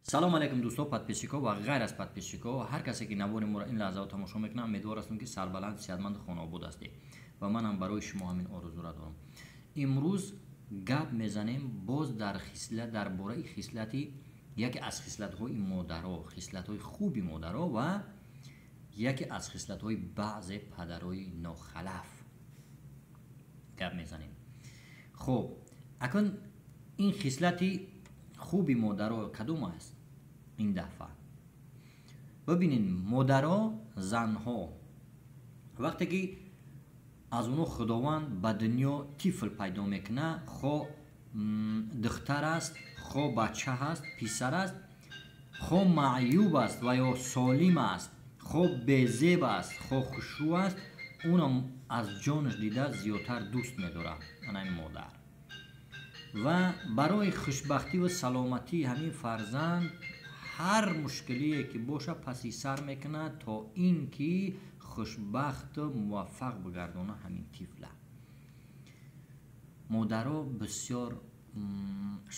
Салом алейкум, дӯсто, подписчико ва ғайр аз подписчико, ҳар касе ки навори моро ин лаҳзао тамошо мекунад. Умедвор ҳастам, ки сарбаланд, сиҳатманду хонаобод ҳастед ва манам барои шумо ҳамин орзура дорам. Имрӯз гап мезанем боз дар хислат, дар бораи хислати яке аз хислатҳои модаро, хислатҳои хуби модаро ва яке аз хислатҳои баъзе падарои нохалаф гап мезанем. Хуб, акнун ин хислати хуби модаро кадом аст? Ин дафъа бибинед, модаро, занҳо, вақте ки аз онҳо Худованд ба дунё тифл пайдо мекунад, хо духтар аст, хо бача ҳаст, писар аст, хо маъюб аст ва ё солим аст, хо безеб аст, хо хушрӯ аст, унам аз ҷонаш дида зиёдтар дӯст медорад ана ин модар ва барои хушбахтӣ ва саломатии ҳамин фарзанд ҳар мушкилие ки боша, паси сар мекунад, то ин ки хушбахту муваффақ бигардона ҳамин тифла. Модаро бисёр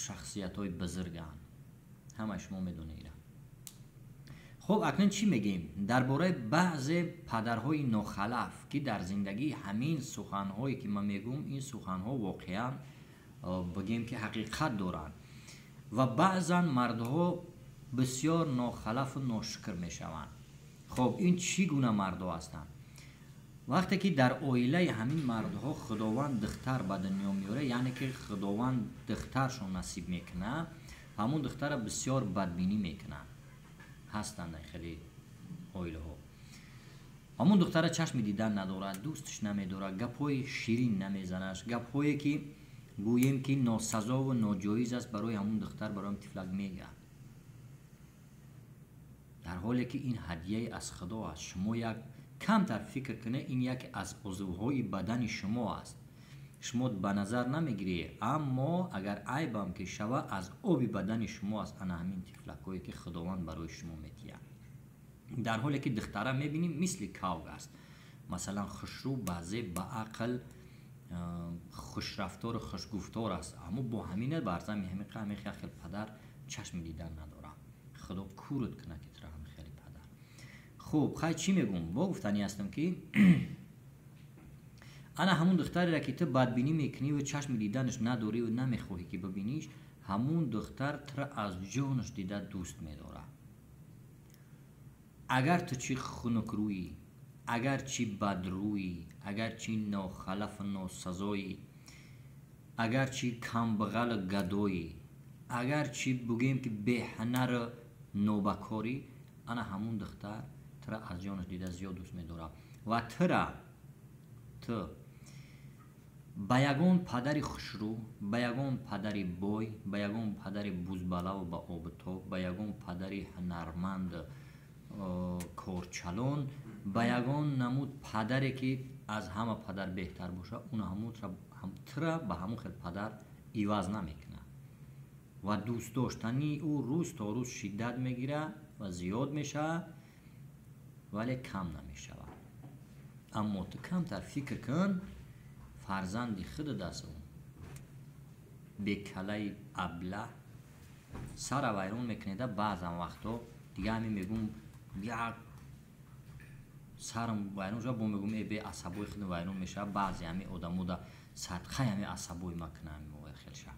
шахсиятҳои бузурганд, ҳамаи шумо медонед. Хуб, акнун чӣ мегӯем дар бораи баъзе падарҳои нохалаф, ки дар зиндагӣ ҳамин суханҳое ки ман мегӯм, ин суханҳо воқеан, бигӯем ки, ҳақиқат доранд ва баъзан мардҳо бисёр нохалафу ношукр мешаванд. Хуб, ин чӣ гуна мардҳо ҳастанд? Вақте ки дар оилаи ҳамин мардҳо Худованд духтар ба дунё меорад, яъне ки Худованд духтаршон насиб мекунад, ҳамун духтара бисёр бадбинӣ мекунанд. Ҳастанд хеле оилаҳо, ҳамун духтара чашми дидан надорад, дӯстш намедорад, гапҳои ширин намезанаш, гапҳое ки гӯем ки носазову ноҷоиз аст барои ҳамун духтар, барои ҳамун тифлак мегӯяд, дар ҳоле ки ин ҳадияе аз Худо аст. Шумо як камтар фикр кунед, ин яке аз узвҳои бадани шумо аст. Шумо ба назар намегиред, аммо агар айбам ки шава, аз оби бадани шумо аст ана ҳамин тифлакҳое ки Худованд барои шумо метиҳад. Дар ҳоле ки духтара мебинем, мисли кавг аст, масалан, хушрӯ, базеб, баақл, хушрафтору хушгуфтор аст, аммо бо ҳамина бар зами ҳамин хел падар чашми дидан надорад. Худо курут кунад ки тура ҳамин хели падар. Хуб, хай, чӣ мегӯм? Бо гуфтанӣ ҳастам, ки ана ҳамун духтареро ки ту бадбинӣ мекунӣ ва чашми диданаш надорӣ ва намехоҳӣ ки бибиниш, ҳамун духтар тура аз ҷонаш дида дӯст медорад. Агар ту чӣ хунукрӯӣ, агар чӣ бадрӯӣ, агар чӣ нохалафу носазоӣ, агар чӣ камбағалу гадоӣ, агар чӣ бигӯем ки беҳунару нобакорӣ, ана ҳамун духтар тура аз ҷонаш дида зиёд дӯст медорад ва тура ту ба ягон падари хушрӯ, ба ягон падари бой, ба ягон падари бузбалаву ба обутоб, ба ягон падари ҳунарманд, корчалон, ба ягон намуд падаре ки аз ҳама падар беҳтар бошад, он тура ба ҳамон хел падар иваз намекунад ва дӯстдоштании ӯ рӯз то рӯз шиддат мегирад ва зиёд мешавад, вале кам намешавад. Аммо ту камтар фикр кун, фарзанди худат аст. Ӯ бекалаи аблаҳ сара вайрон мекунеда. Баъзан вақтҳо дига ҳамин мегӯм, як сарам вайрон шуда, бо мегӯм, э, бе асабои худам вайрон мешавад. Баъзе ҳамин одамода садқаи ҳамин асабои ма кунад, ҳамин хелша.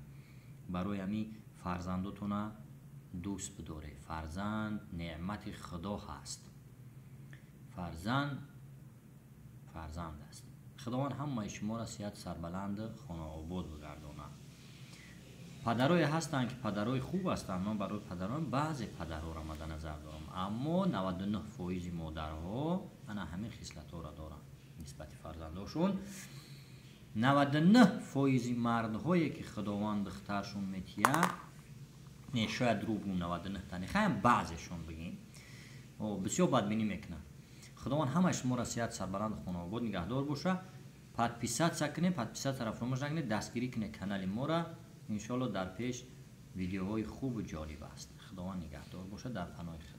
Барои ҳамин фарзандотона дӯст бидоред. Фарзанд неъмати Худо ҳаст, фарзанд фарзанд аст. Худованд ҳамаи шуморо сиҳат, сарбаланду хонаобод бигардонад. Падарое ҳастанд, ки падарои хуб ҳастанд. Ман барои падарон, баъзе падарҳоро мадда назар дорам, аммо 99 фоизи модарҳо ана ҳамин хислатҳоро доранд нисбати фарзандошон. 99 фоизи мардҳое ки Худованд духтаршон метиҳад, не, шояд дурӯғ гӯм, 99 тани хаям, баъзешон бигем, бисёр бадбинӣ мекунанд. Худованд ҳамаи шуморо сиҳат, сарбаланду хонаобод нигаҳдор боша. Подписаться кунед, подписаться-ро фаромӯш накунед, дастгирӣ кунед канали моро. Иншоалло, дар пеш видеоҳои хубу ҷолиб аст. Худованд нигаҳдор бошад, дар паноҳи Худо.